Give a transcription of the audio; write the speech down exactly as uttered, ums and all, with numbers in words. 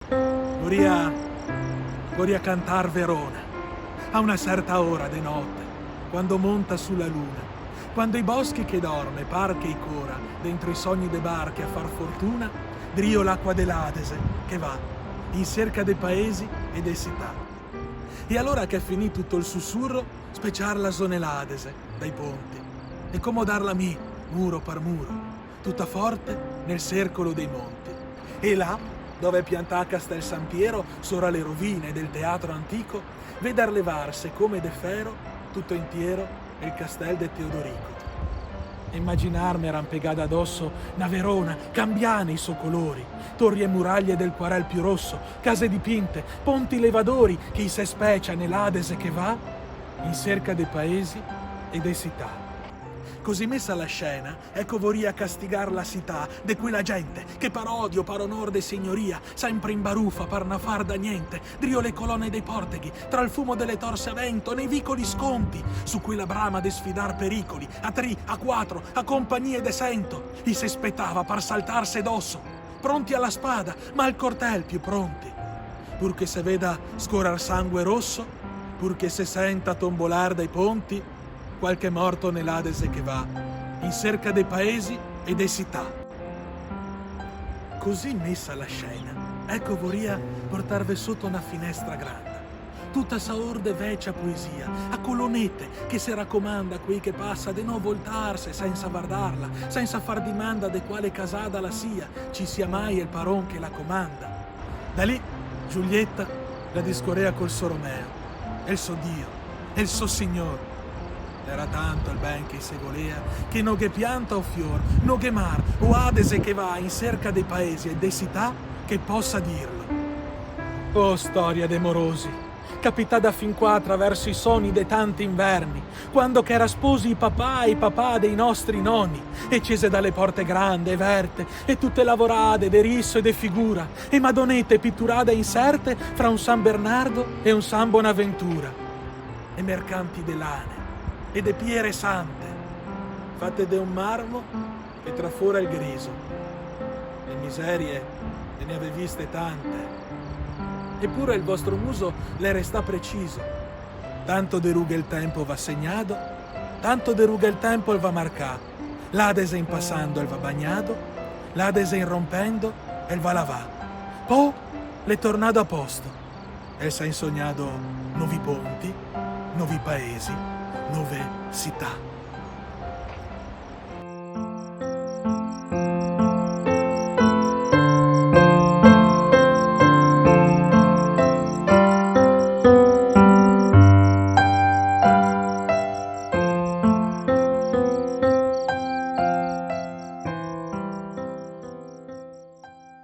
Voria, voria cantar Verona, a una serta ora de note, quando monta su la luna, quando i boschi che dorme par che i cora dentro i sogni de barche a far fortuna, drio l'acqua de l'Adese che va in serca de paesi e de sità. E alora che è finì tuto el susuro, speciarla so ne l'Adese dai ponti e comodarla mi, muro par muro, tuta forte nel sercolo dei monti. E là, dove è piantà Castel San Piero, sora le rovine del teatro antico, vedar levarse come de fero, tuto intiero, el castel de Teodorico. E imaginarme rampegada adoso na Verona, cambià nei so colori, tori e muraglie del quarel più roso, case dipinte, ponti levadori, che i se specia ne l'Adese che va in serca de paesi e de sità. Così mesa la scena, eco voria castigar la sità de quela gente che par odio, par onor de signoria, sempre in barufa par na farda gnente, drio le colone dei porteghi, tra el fumo dele torse a vento, nei vicoli sconti, su quela brama de sfidar pericoli, a tri, a quatro, a compagnie de sento, i se spetava par saltarse doso, pronti a la spada, ma al cortel più pronti. Pur che se veda scorar sangue roso, pur che se senta tombolar dai ponti qualche morto ne l'Adese che va in serca de paesi e de sità. Così mesa la scena, eco voria portarve soto na finestra granda, tuta saor de vecia poesia, a colonete che se racomanda a quei che pasa de no voltarse sensa vardarla, sensa far dimanda de quale casada la sia, ci sia mai el paron che la comanda. Da lì Giulieta la discorea col so Romeo, el so Dio, el so Signor. L'era tanto el ben che i se volea, che no gh'è pianta o fior, no gh'è mar o Adese che va in serca de paesi e de sità che posa dirlo. Oh, storia de morosi, capitada fin qua atraverso i soni de tanti inverni, quando ch'era sposi i papà e i papà dei nostri noni, e cese da le porte grande e verte, e tute lavorade de riso e de figura, e madonete piturade e inserte fra un San Bernardo e un San Bonaventura, e mercanti de lane e de piere sante, fate de un marmo che trafora el griso. E miserie ve ne avè viste tante. Epure el vostro muso l'è restà preciso. Tanto de rughe el tempo v'à segnado, tanto de rughe el tempo el v'à marcà. L'Adese in pasando el v'à bagnado, l'Adese in rompendo el v'à lavà. Po l'è tornado a posto. El s'à insognado novi ponti, novi paesi, nove sità.